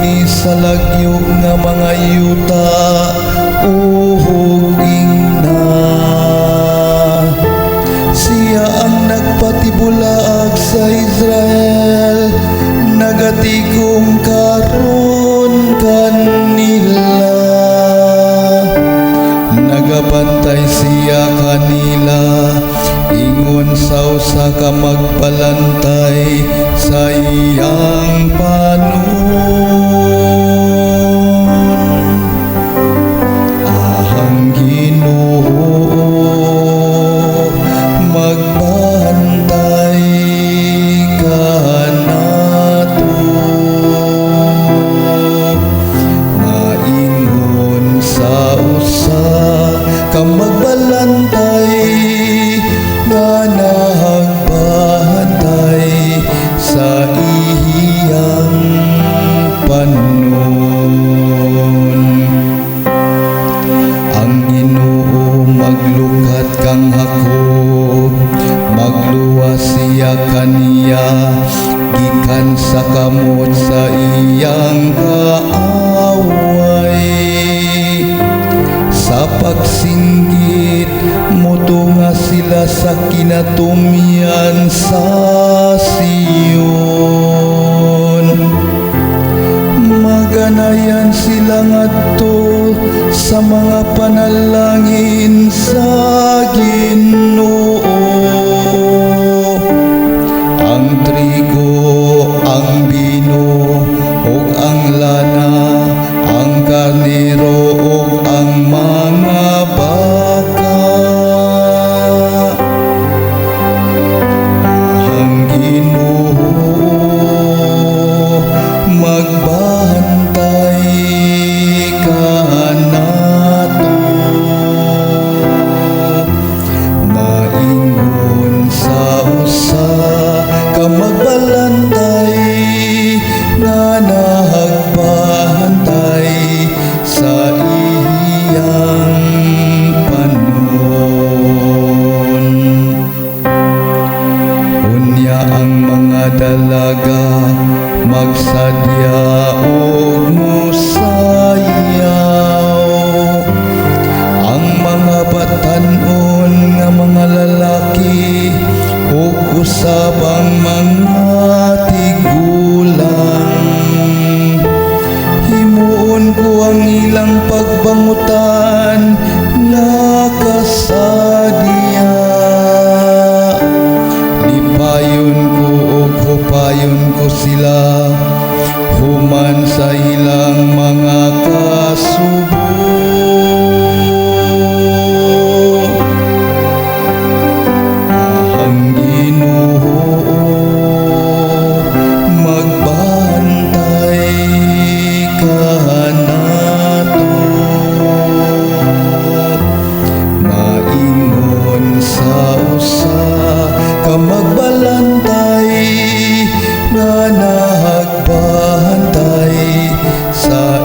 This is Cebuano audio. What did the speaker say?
Niini sa lagyo nga mga yuta ug ingna. Siya ang nagpatibulaag sa Israel, nagatikom karon kanila. Nagabantay siya kanila ingon sa usa ka magbalantay sa iyang panon. Ang Ginoo magbantay kanato, maingon sa usa ka magbalantay nga nagbantay sa iyang panon. Ang Ginoo maglukat kang Jacob, magluwas siya kaniya gikan sa kamot sa iyang kaaway. Sa pagsinggit, mutunga sila sa kinatumyan sa Sion. Maganayan sila ngadto sa mga panalangin sa Ginoo. Ang trigo, ang bino, ug ang lana, ang karnero ug ang mga baka. Ang Ginoo magbantay kanato, maingon sa usa ka magbalantay nga nagbantay sa iyang panon. Unya ang mga dalaga magsadya og musayaw. Ang mga batan-on nga mga lalaki ug usab ang mga tigulang. Himuon ko ang ilang pagbangutan nga kasadya. Lipayon ko ug hupayon ko sila human sa ilang mga kasubo. Ang Ginoo magbantay kanato, maingon sa usa ka magbalantay nga nagbantay sa